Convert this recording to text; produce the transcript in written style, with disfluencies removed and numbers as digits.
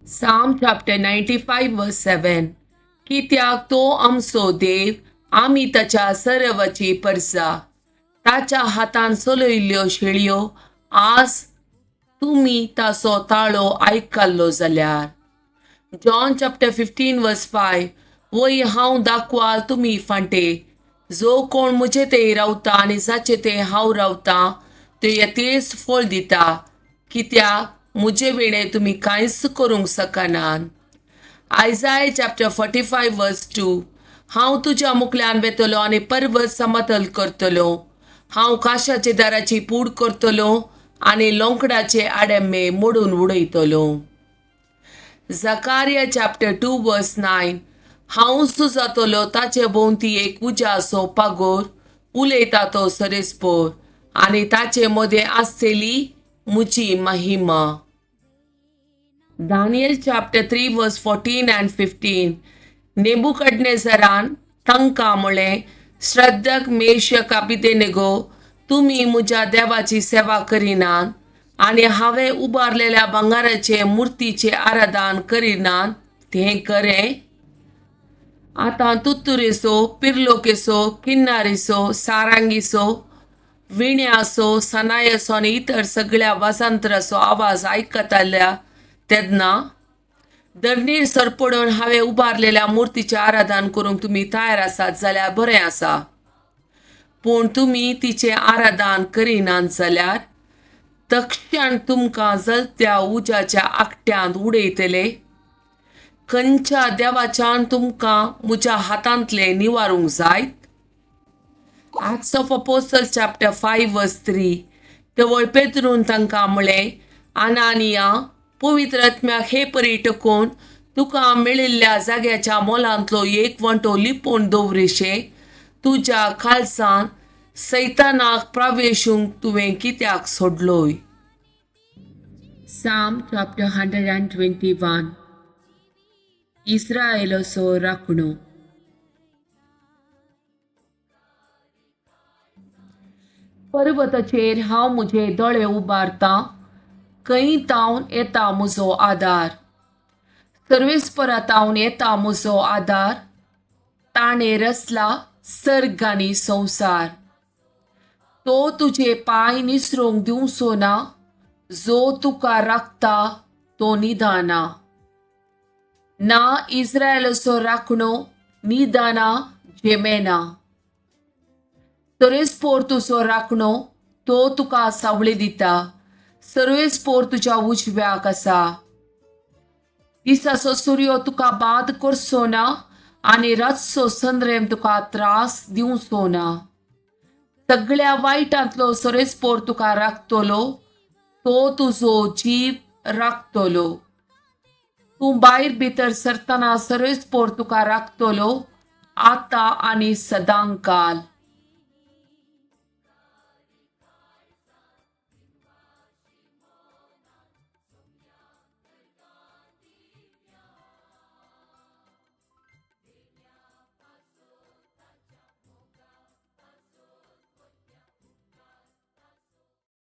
Psalm chapter 95 verse 7. कित्याक तो आमचो देव, आमी ताच्या सरवाची परसा, ताच्या हातान चलयल्ल्यो शेळयो. आज तुमी ताचो ताळो आयकल्लो जाल्यार. John chapter 15 verse 5. वय हांव दाखवाल तुमी फांटे, जो कोण म्हजे ते रावता आनी जाचे ते हांव रावता ते यथेच फळ दिता, कित्याक म्हजे विणे तुमी कांयच करूंक शकनात. Isaiah chapter 45 verse 2. हांव तुज्या मुखल्यान वेतलो आनी पर्वत समतल करतलो. हांव काशाचे दाराची पूड करतलो आनी लोंकडाचे आडमे मोडून उडयतलो. Zechariah chapter 2 verse 9. हांव सुजातलो ताचे भोंवती एक उज्याचो पागोर, उलयता तो सरेस्पोर, आनी ताचे मदें आसतली म्हजी महिमा. Daniel chapter 3 verse 14 and 15. नेबुकडनेजरान तांकां म्हळें, श्रद्धक मेशक अबेदनगो, तुमी म्हज्या देवाची सेवा करिनात आनी हांवें उबारलेल्या भांगराचे मुर्तीचें आराधन करिनात तें खरें. आतां तुत्तुरेचो, पिर्लोकेचो, किन्नारीचो, सारांगीचो, विण्याचो, सनायाचो आनी इतर सगळ्या वाजंत्राचो आवाज आयकताल्या तेन्ना धरणीर सरपडून हांवें उबारलेल्या मुर्तीचें आराधन करूंक तुमी तयार आसात जाल्यार बरें आसा. पूण तुमी तिचें आराधन करिनात जाल्यार तक्षण तुमकां जलत्या उज्याच्या आकट्यांत उडयतले. खंयच्या देवाच्यान तुमकां म्हज्या हातांतलें निवारूंक जायत? Acts of Apostle chapter 5 verse 3. तवळ पेत्रून तांकां म्हळें, अनानिया, पवित्र आत्म्याक हे परी टकोवन तुका मेळिल्ल्या जाग्याच्या मोलांतलो एक वांटो लिपोवन दवरिशे तुज्या काळजान सैतानाक प्रवेशूंक तुवें कित्याक सोडलोय? Psalm chapter 121. इस्रायलाचो राखणो. पर्वताचेर हांव म्हजे दोळे उबारतां, खंय तावन येता म्हजो आदार? सर्वेस्परा तावन येता म्हजो आदार, ताणें रचला सर्ग आनी संवसार. तो तुजे पांय निसरूंक दिवचो ना, जो तुका राखता तो निदाना ना. इस्रायलाचो राखणो निदाना जेमेना. सर्वेस्पोर तुजो राखणो, तो तुका सावळी दिता. सर्वेस्पोर तुज्या उजव्याक आसा. दिसाचो सुर्यो तुका बाद करचो ना आनी रातचो संद्रेम तुका त्रास दिवचो ना. सगळ्या वायटांतलो सर्वेस्पोर तुका राखतलो, तो तुजो जीव राखतलो. तूं भायर भितर सरतना सर्वेस्पोर तुका राखतलो, आतां आनी सदांकाल.